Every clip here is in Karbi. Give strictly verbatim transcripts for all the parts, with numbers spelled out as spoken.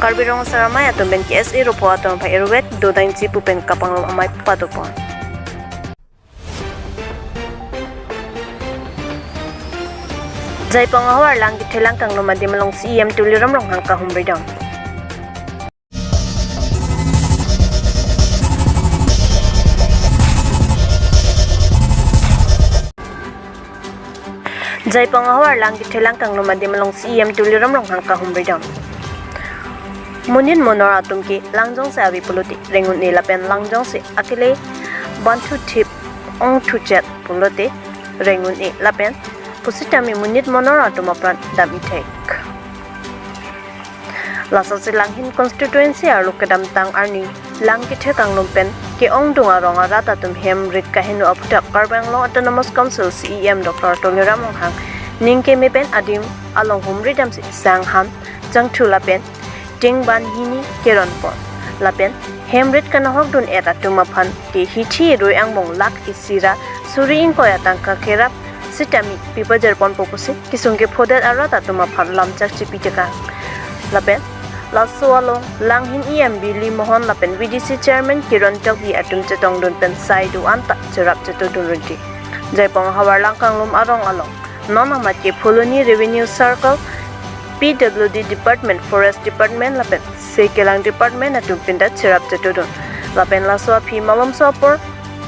Karbi Rong Asar Amei atum pen K S A Ropho atum aphan irwet dodangji pu pen kapanglong amei padopon. Jaipong ahavar Langkethe Langkanglum adim along C E M Tuliram Ronghang kahumridam. Jaipong ahavar Langkethe Langkanglum adim along C E M Tuliram Ronghang kahumridam. Monit monor atum ke lang jongsi ave pulote reng un-e lapen lang jongsi akele banthu thip ongthu chet pulote reng un-e lapen pusitame monit monor atum apran dam-i thek. Laso si Langhin constituency arlo kedamtang arni Langkethe Kanglum pen ke-ongdung arong arat atum hem rit kaheno aphuthak Karbi Anglong Autonomous Council C E M Doctor Tuliram Ronghang ningkeme pen adim along humridamsi sang ham, jangthu lapen ting ban hini keronpon lapen hem rit kanahokdun-et atum aphan ke hithi rui angbong lakh isi ra suri ingkoi atangka kerap sitame pipajarponpo pusi kesung kephodet arat atum aphan lamchak chipitekang. Lapen laso along Langhin E M Bili Mohan lapen V D C Chairman Kiran Tokbi atum chetongdun pen sai do-an ta cherap chetongdun runji. Jaipong ahavar Langkanglum arong along non amat ke Phuloni Revenue Circle, P W D Department, Forest Department lapen Sekelang Department atum pinda cherap chetongdun. Lapen laso aphi malomso apor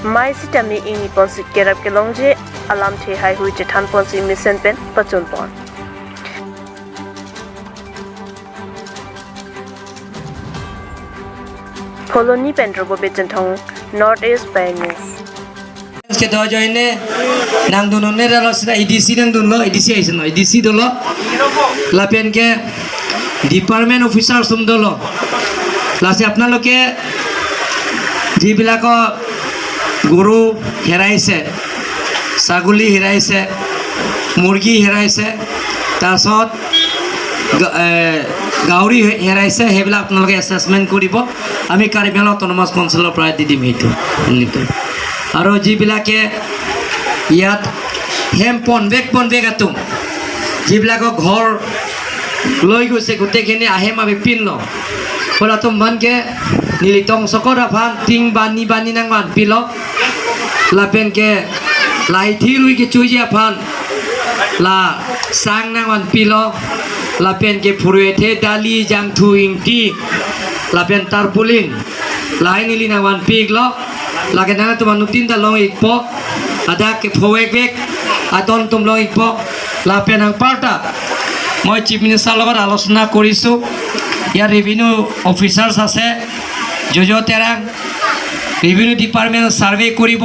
mei sitame ingniponsi kerap kelongji alamthe haihui chethanponsi mesen pen pachunpon. Phuloni pen Robo Bichenthong, North East Pei News. Ke do ajoine nangdun-un-e ra lo sita A D C nangdunlo, A D C aiseno, A D C dolo. Lapen ke department officer sum dolo. Lasi আপোনালোকে যিবিলাকৰ গৰু হেৰাইছে, ছাগলী হেৰাইছে, মুৰ্গী হেৰাইছে, তাৰপিছত গ-, এ, গাহৰি হে-, হেৰাইছে, সেইবিলাক আপোনালোকে এছেচমেণ্ট কৰিব। আমি কাৰ্বি আংলং অট'নমাছ কাউন্সিলৰ পৰা দি দিম সেইটো। আৰু যিবিলাকে ইয়াত hem ponvek ponvek atum, যিবিলাকৰ ঘৰ লৈ গৈছে, গোটেইখিনি ahem abipinlo. Halatum aphan ke neli tongsokot aphan ting bani bani nangvanpilo. Lapen ke la hithi rui kechoji aphan la sang nangvanpilo. Lapen ke phurui athe dali, jangthu, ingti lapen tarpaulin lahai neli nangvanpi-iklo. Lake nangtum anuttin ta long-ikpo, hadak kephovekvek adon atum long-ikpo. Lapen anparta মই chief minister লগত আলোচনা কৰিছো। ইয়াৰ revenue officers আছে, জুজো Terang, revenue department survey কৰিব।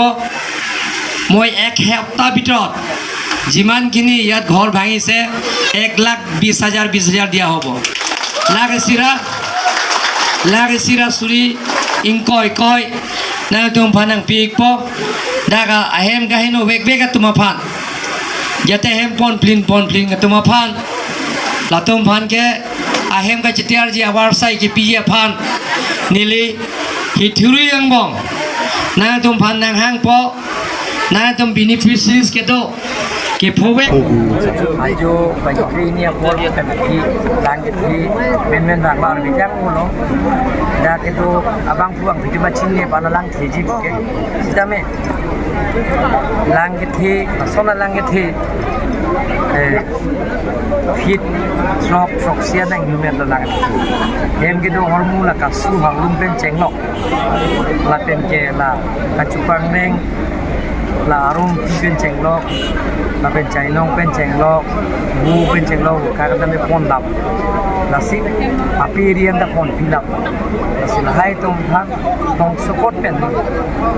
মই এক সপ্তাহ ভিতৰত যিমানখিনি ইয়াত ঘৰ ভাঙিছে, এক লাখ বিশ হাজাৰ, বিশ হাজাৰ দিয়া হ'ব। Lakh isi ra, lakh isi ra suri ingkoi koi nangtum aphan nangpi-ikpo. Dak ahem kaheno vekvek atum aphan, jate hem ponplin ponplin atum aphan, latum aphan ke ahem kachetiarji avarsai kepiji aphan neli hithi rui angbong nangtum aphan nanghangpo. Nangtum beneficiaries kedo kephovek. Ajo bagi ini apor kami Langkethe menmen bang bar bijang ulo. Dak kedo abang puang biji machin ne bana Langkethe ji buke. Sitame Langkethe, sona Langkethe, eh, feet throk throk sia nang lumet lo Langkethe. Hem kedo ahormu la kasu hanglum pen chenglok. Lapen ke la kachupangneng, la arumpi pen chenglok, lapen chainong pen chenglok, bu pen chenglok, kakadam pen pondam. Lasi api rian ta ponpilap. Lasi lahai atum aphan tongsokot pen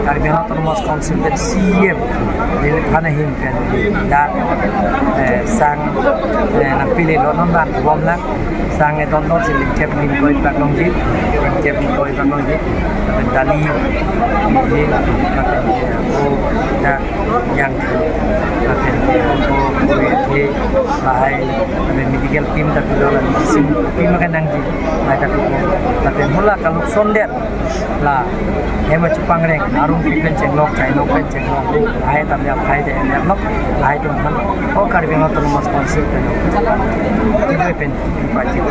Karbi Anglong Autonomous Council pen C E M neli aphan ahin pen dak, eh, sang, eh, nangpilelo, non dan bomlang. Sang edon don si lingkep lingkoi paklongji, lingkep lingkoi paklongji. Lapen dali, ji, lapen, eh, o, Yang lapen ko ko the lahai lapen medical team ta pilo, lapen medicine team kan nangji, lahai ta pilo, lapen hala kaluk sondet la hem achupangreng, arong pi pen chenglok, chainong pen chenglok, lahai ta mya lahai de mya lok, lahai atum aphan o Karbi Anglong Autonomous Council pen kilo pen pajir.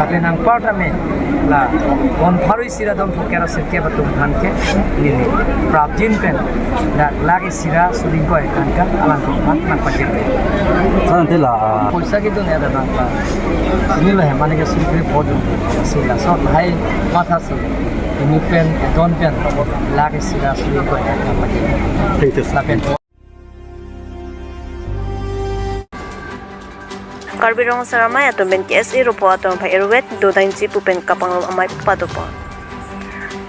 Lapen anpar tame la bon pharo isi ra don throkkep ra sirkep atum aphan ke neli prapjin pen la lakh isi ra suri ingkoi tangka alangtum aphan nangpajir. Sa ante la poisa kedun ya da nangpa. Neli la hem mane ke suri ingkoi pho dun. Si laso lahai matha si neli pen don pen lakh isi ra suri ingkoi tangka nangpajir. Thank you, sir. Lapen Karbi Rong Asar Amei atum pen K S A ropho atum aphan erovet dodangji pu pen kapangrum amei padopon.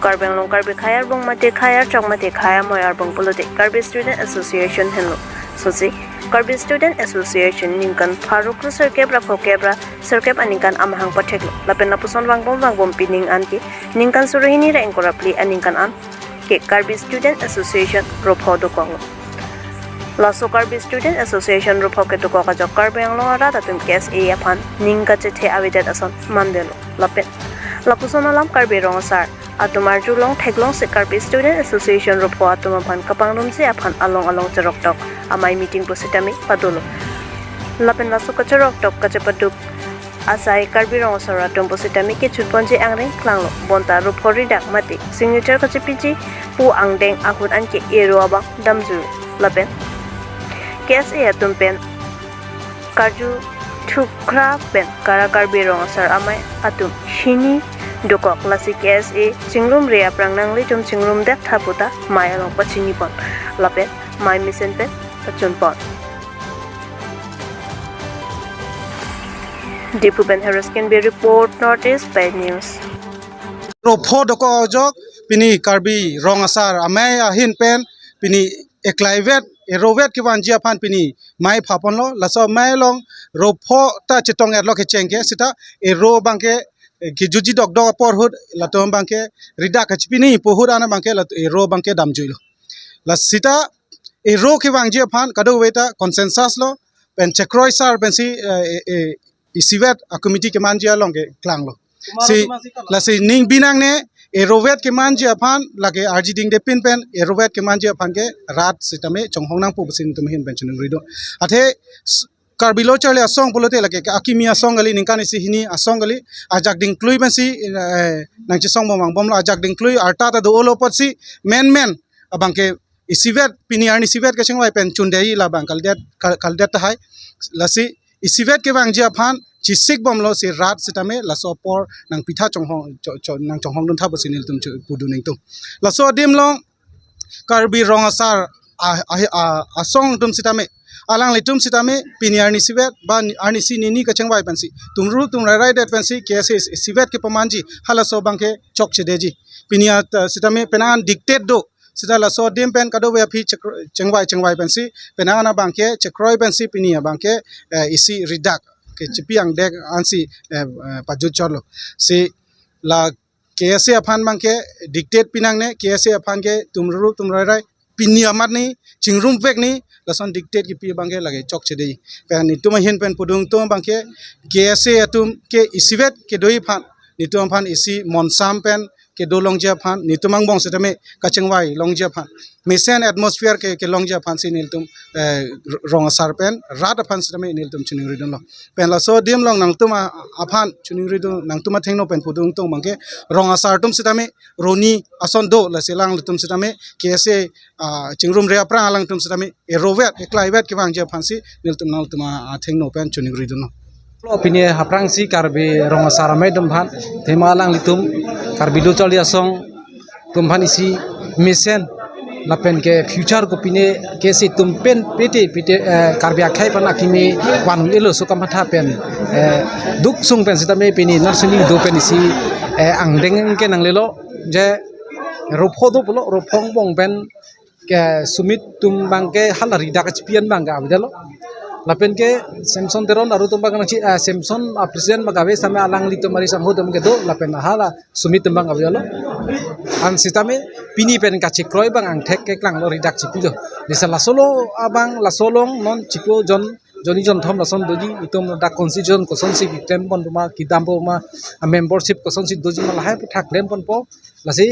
Karbi Anglong Karbi akhei arbong mate akhei archok mate akhei amei arbong pulote Karbi Student Association henlo. Sosi Karbi Student Association ningkan pharo kre sirkep ra phokep ra sirkep aningkan amahang patheklo. Lapen lapuson vangbom vangbom pining an ke ningkan suri hini ra ingkoi ra phli aningkan an ke Karbi Student Association ropho dokoklo. Laso Karbi Student Association ropho kedokok ajok Karbi Anglong arat atum K S A aphan ning kachethe avedet ason mandetlo. Lapen lapuson alam Karbi Rong Asar atum arjulong theklongsi Karbi Student Association ropho atum aphan kapangrumji aphan along along cheroktok amei meeting pusitame padolo. Lapen laso kacheroktok kachepaduk asai Karbi Rong Asar atum pusitame kechun ponji angreng klanglo. Bonta ropho ridak mate signature kachepiji pu angdeng ahut anke ero abang damjui. Lapen K S A atum pen karju thukra pen kara Karbi Rong Asar Amei atum hini dokok, lasi K S A chingrumre aphrang nanglitum chingrumdet tha puta mei along pachinipon. Lapen mei mesen pen pachunpon. Diphu pen Heros Kenbi report, North East Pei News. Ropho dokok ajok pini Karbi Rong Asar Amei ahin pen pini eklaivet erovet kevanji aphan pini mei phaponlo. Laso mei along ropho ta chetong-etlo kecheng ke, sita ero abangke, eh, kejuji dokdok apor ahut latum abangke ridak kachepini pu ahut an abangke lat-, ero abangke damjuilo. La sita ero kevangji aphan kadokave ta consensus lo, pen chekroi sar pensi, eh, eh, eh, isivet a committee kemanji along ke klanglo. Si lasi ning binangne erovet kemanji aphan lake arji dingde pin pen erovet kemanji aphan ke rat sitame chonghong nangpo pusi nelitum ahin pen chiningri do. Athe s-, Karbi Lo Charli Asong pulote lake ke akimi asong kali, ningkan isi hini asong kali, ajak dingklui pensi, eh, nangchesong bom vangbomlo, ajak dingklui arta ta dolo apotsi menmen abangke isivet pini arni isivet kachingvai pen chunde-i labang kaldet, kal-, kaldet tahai. Lasi isivet kevangji aphan chisik bomlo si rat sitame laso apor nangpitha chonghong, cho-, cho-, nangchonghong duntha pusi nelitum chu-, pudun ingtung. Laso adim along Karbi Rong Asar a, a, a, asong atum sitame, alanglitum sitame pini arni isivet ba ni, arni isi nini kachingvai pensi tumru tumrairai det pensi K S A isivet kepamanji halaso abangke chokchedeji. Pini at, uh, sitame penang an dictate do. Sita laso adim pen kadokave aphi chekro-, chingvai chingvai pensi penang an abangke chekroi pensi pini abangke, eh, isi ridak kechepi angdeng ansi, eh, eh, pajut chotlo. Si la K S A aphan abangke dictate pinangne, K S A aphan ke tumru tumrairai pini amat ni chingrumvek ni lason dictate kepi abangke lake chokchede. Pen nelitum ahin pen pudun ingtung abangke K S A atum ke isivet kedo-i aphan, nelitum aphan isi monsam pen kedo longji aphan, nelitum angbong sitame kachingvai longji aphan, mesen atmosphere ke, kelongji aphansi nelitum, eh, Rong Asar pen rat aphan sitame nelitum chiningri dunlo. Pen laso adim along nangtum a-, aphan chiningri dun, nangtum athengno pen pudun ingtung abangke Rong Asar atum sitame roni ason do, lasi alanglitum sitame K S A, ah, chingrumre aphrang alangtum sitame erovet eklaivet kevangji aphansi nelitum nangtum a-, athengno pen chiningri dunlo. Lo pine aphrangsi Karbi Rong Asar Amei atum aphan, athema alanglitum Karbi Lo Charli Asong atum aphan isi mesen lapen ke future ko pine K S A atum pen pete pete, eh, Karbi akhei aphan akimi van-un-elo aso kamatha pen, eh, duk sung pen sitame pine narsening do pen isi, eh, angdeng ke nanglelo je ropho do pulo, ropho angbong pen ke sumit atum abangke hala ridak kachepi an abangke avedetlo. Lapen ke Samson Teron aru atum abang nangchi, ah, Samson, ah, president abang ave, sitame alanglitum ari sangho atum kedo, lapen ahala Sumit atum abang ave lo. An sitame pini pen kachekroi abang angthek keklanglo, ridak chipilo. Lasi laso along abang, laso along non chiklo jon, jonni jonthom lason doji, itum dak constitution kosonsi keklem pon puma, kedam puma, ah, membership kosonsi doji ma lahai aputhak klem ponpo. Lasi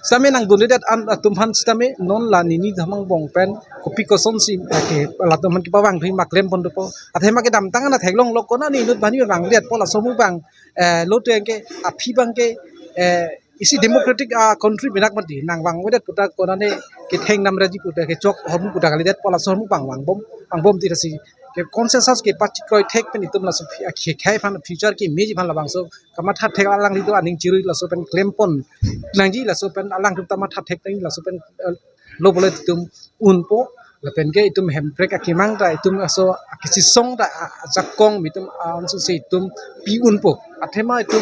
sitame nangdundedet an atum aphan sitame non la nini atum angbong pen kopi kosonsi, eh, ke latum aphan kepavang thuji ma klem pon dopo. Athema kedamtang an theklonglo, konane inut abang ni vangdetpo, laso ahormu abang, eh, lo tu ke aphi abang ke, eh, isi democratic, ah, country binak mati, nangvangvedet pu ta konane ketheng namreji pu ta, kechok ahormu pu ta kalidetpo, laso ahormu abang vangbom, vangbom ti lasi ke consensus kepachekroi thek pen itum laso phi-, ah, ke khai aphan future kemeji aphan labangso kamatha thek, alanglitum aning chirui laso pen klem pon nangji, laso pen alangtum ta matha thek nangji, laso pen, eh, lo pulote itum unpo. Lapen ke itum hemprek akemang ta itum laso akesisong ta, ah, ajakong itum, ah, ansu si itum pi unpo. Athema itum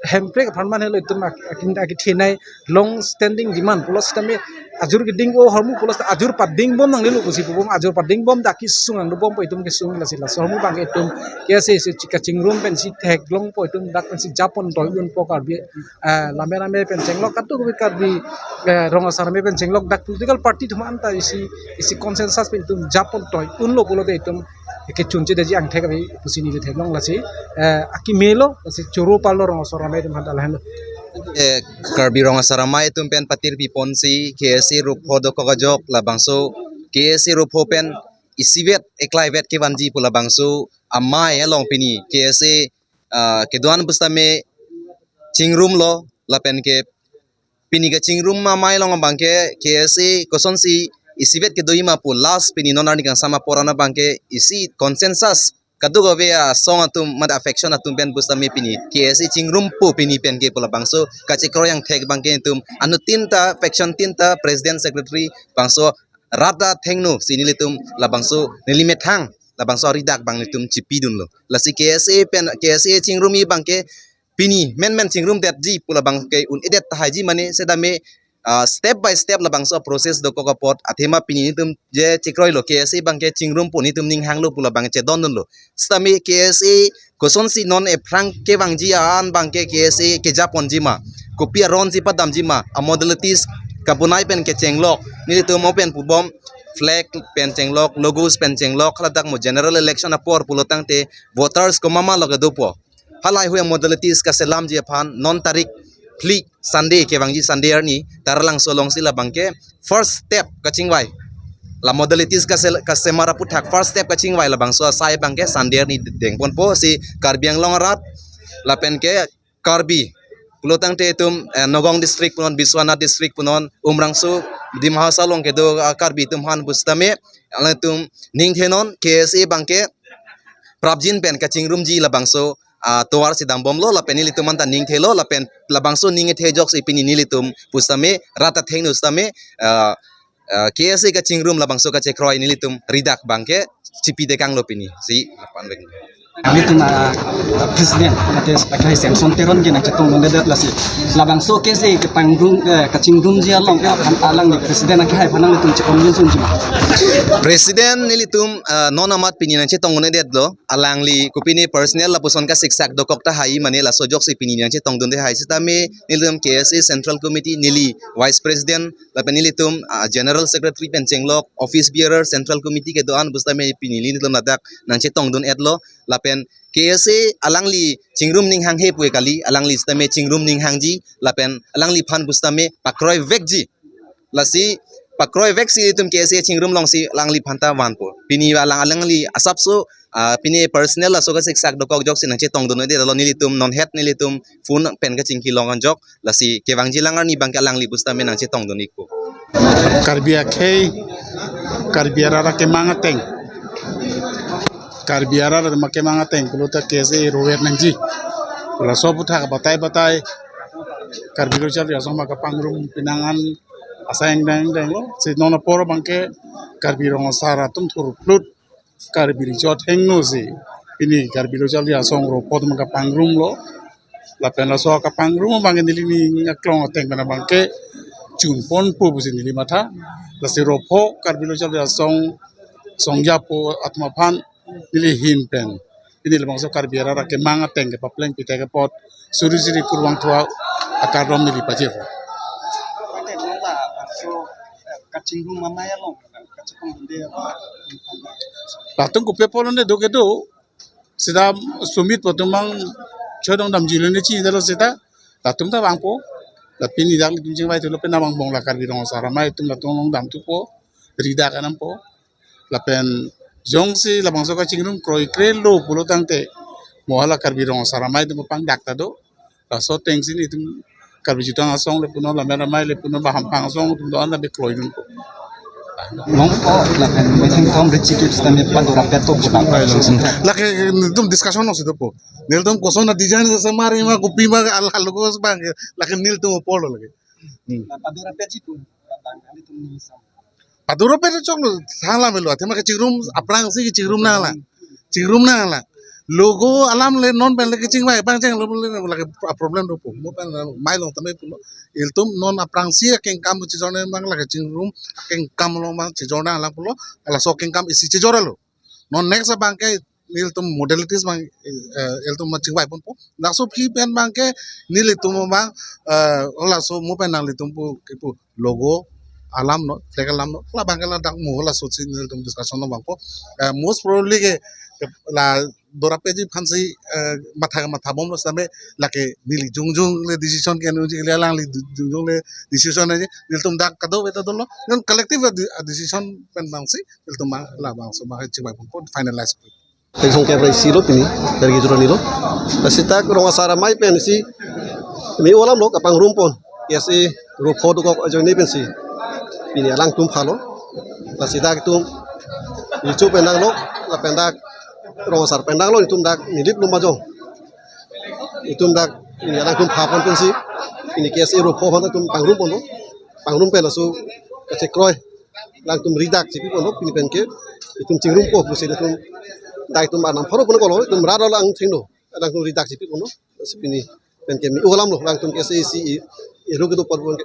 hemprek aphan mane lo itum ak-, akin, akethenei long standing demand pulo sitame ajur keding o ahormu pulo sita ajur padingbom nangnelo pusi pubom, ajur padingbom dak kesung nangdobompo, itum kesung lasi laso ahormu abang itum KSA si chika chingrum pensi theklongpo, itum dak pensi japon toi unpo Karbi, eh, lame lame pen chenglok katu Karbi, eh, rong asar lame pen chenglok dak political party atum anta isi, isi consensus pen itum japon toi unlo pulote itum kechunche deji angthek ave pusi neli theklong lasi, eh, akemelo lasi choro palo rong asar lame atum aphan ta lahenlo. Eh, Karbi Rong Asar Amei atum pen patirpi ponsi KSA ropho dokok ajok labangso KSA ropho pen isivet eklaivet kevanji pu labangso amei along pini KSA, ah, kedo-an pusitame chingrumlo lapen ke pini kachingrum amei along abang ke KSA kosonsi isivet kedoji ma pu last pini non arni kangsam apor an abang ke isi consensus kadokave asong atum mate faction atum pen pusitame pini KSA chingrumpo pini pen ke pu labangso kachekroi angthek abang ke itum anut tin ta faction tin ta president secretary bangso rat athengno si nelitum labangso neli methang labangso aridak abang nelitum chipidunlo. Lasi KSA pen KSA chingrumji abang ke pini menmen chingrumdetji pu labang ke un-edet tahaiji mane sitame, ah, step by step labangso process dokok apot athema pini nelitum je chekroilo KSA abang ke chingrumpo, nelitum ninghanglo pu labang chedondunlo. Sitame KSA kosonsi non aphrang kevangji an abang ke KSA kejaponji ma, kopi aronsi padamji ma, amodalities kabonai pen kechenglok, nelitum mo pen pubom flag pen chenglok, logos pen chenglok, haladak mo general election apor pulo tangte voters komat ma lo kedopo. Halahei hui amodalities kaselamji aphan non tarik phli Sunday kevangji Sunday arni Taralangso alongsi labang ke first step kachingvai. La modalities kasel-, kasemar aputhak first step kachingvai labangso asai abang ke Sunday arni dengponpo si Karbi Anglong arat lapen ke Karbi pulo tangte itum, eh, Nagaon district punon, Biswanath district punon, Umrangso, Dima Hasao along kedo, ah, Karbi atum aphan pusitame alangtum ningthenon KSA abang ke prapjin pen kachingrumji labangso, ah, tovar si dambomlo lapen nelitum anta ningthelo lapen labangso ning ethe ajoksi pini nelitum pusitame rat athengno sitame, ah, ah, KSA kachingrum labangso kachekroi nelitum ridak abang ke chipitekanglo pini si lapan lagi. Nelitum, ah, president mate sebagai Samson Teron ke nangchetongdundedet lasi labangso KSA kepangrum, eh, kachingrumji along ke aphan alangli president akehai aphan nangtum chepon yun sunji ma? President nelitum, ah, non amat pini nangchetongdundedetlo. Alangli kopine personal lapuson kasiksak dokok tahai mane laso ajoksi pini nangchetongdunde hai sitame nelitum KSA Central Committee neli Vice President lapen nelitum, ah, General Secretary pen chenglok, Office Bearer, Central Committee kedo-an pusitame pini nelitum ladak nangchetongdun-etlo lapen KSA alangli chingrum ninghanghe pu kali, alangli sitame chingrum ninghangji lapen alangliphan pusitame pakroivekji. Lasi pakroiveksi itum KSA chingrum alongsi alangliphan ta vanpo. Pini alang alangli asapso, ah, pini personal laso kasiksak dokok ajoksi nangchetongdundedetlo, nelitum non het nelitum phone pen kachingki long anjok lasi kevangji alang arni abang ke alangli pusitame nangchetongdun-ikpo. Karbi akhei, Karbi arat akemang ateng, Karbi arat akemang ateng pulote KSA rover nangji. Laso aputhak batai batai Karbi Lo Charli Asong ma kapangrum pinangan asai angdeng angdenglo. Si non apor abang ke Karbi Rong Asar atum thurphlut Karbi Recho athengno si pini Karbi Lo Charli Asong ropho ma kapangrumlo. Lapen laso kapangrum abang ke neli ning aklong ateng pen abang ke chunponpo pusi neli matha. Lasi ropho Karbi Lo Charli Asong songjapo atum aphan Neli ahin pen, neli labangso Karbi arat akemang ateng kepapleng pite ke apot suri suri kurvangthu akardom neli pajir. Kachingrum amei along, kachingrum bunde. Latum kopi apotlo ne do kedo, seta sumit po atum abang chodong damjilo ne chinidetlo seta, latum ta vangpo. Lapen dak nelitum chingvaithulo pen abang bong la Karbi Rong Asar Amei atum latum along damthupo, ridak anampo. Lapen jongsi labangso kachingrum kroikre lo pulo tangte, mo hala Karbi Rong Asar Amei atum apangdak ta do. Laso atengsi nelitum Karbi Jutang Asong le punon, Lammet Amei le punon, Bahampang Asong atum do-an ta be kroidunpo. Long po, lapen meeting tom richikit sitame padorapet to puta. Lake nelitum discussion lo si dopo. Nelitum koson a design semar ma kopi ma al halugos bang, lake nelitum apotlo lake. Hmm. Padorapetji pu, padorapet choklo, thanla melo, athema kachingrum aphrangsi kachingrum nanglang. Chingrum nanglang. Logo alam le non pen le kachingvai abang chenglo le lake problem dopo. Mo pen mei along tame pulo. Ilitum non aphrangsi akengkam chijorne abang lake chingrum akengkam along abang chijor nanglang pulo. Laso akengkam isi chijorlo. Non next abang ke ilitum modalities abang, eh, ilitum ma chingvai ponpo. Laso aphi pen abang ke nelitum abang, eh, laso mo pen nanglitum pu kipu logo alam non, flag alam non, labang ke ladak mo laso si nelitum discussion lo abang po. Eh, most probably ke, ke la dorapetji aphansi, eh, matha matha bomlo sitame lake neli jongjong le decision ke nunji le alangli jongjong le decision aji, nelitum dak kadokave ta dolo. Non collective a de-, a decision pen abangsi nelitum ma labangso ma chingvai ponpo, finalize. Thengsong kep ra isi lo pini, tergi jurani lo. Lasi dak Rong Asar Amei pensi me-o alam lo kapangrum pon. K S A rupho dokok ajoine pensi pini alangtum phalo. Lasi dak itum ichu pen dang lo, lapen dak Rong Asar pen dang lo, itum dak Nilip Lumbajong. Itum dak pini alangtum pha pon pensi pini K S A rupho aphan itum pangrum ponlo. Pangrum pen laso kachekroi alangtum ridak chipi ponlo, pini pen ke itum chingrumpo pusi itum dak itum arnam pharo pon kolo, itum rat lo lang chingno, alangtum ridak chipi ponlo. Lasi pini pen ke me-o alam lo, alangtum K S A isi i, iru kedo por pon ke.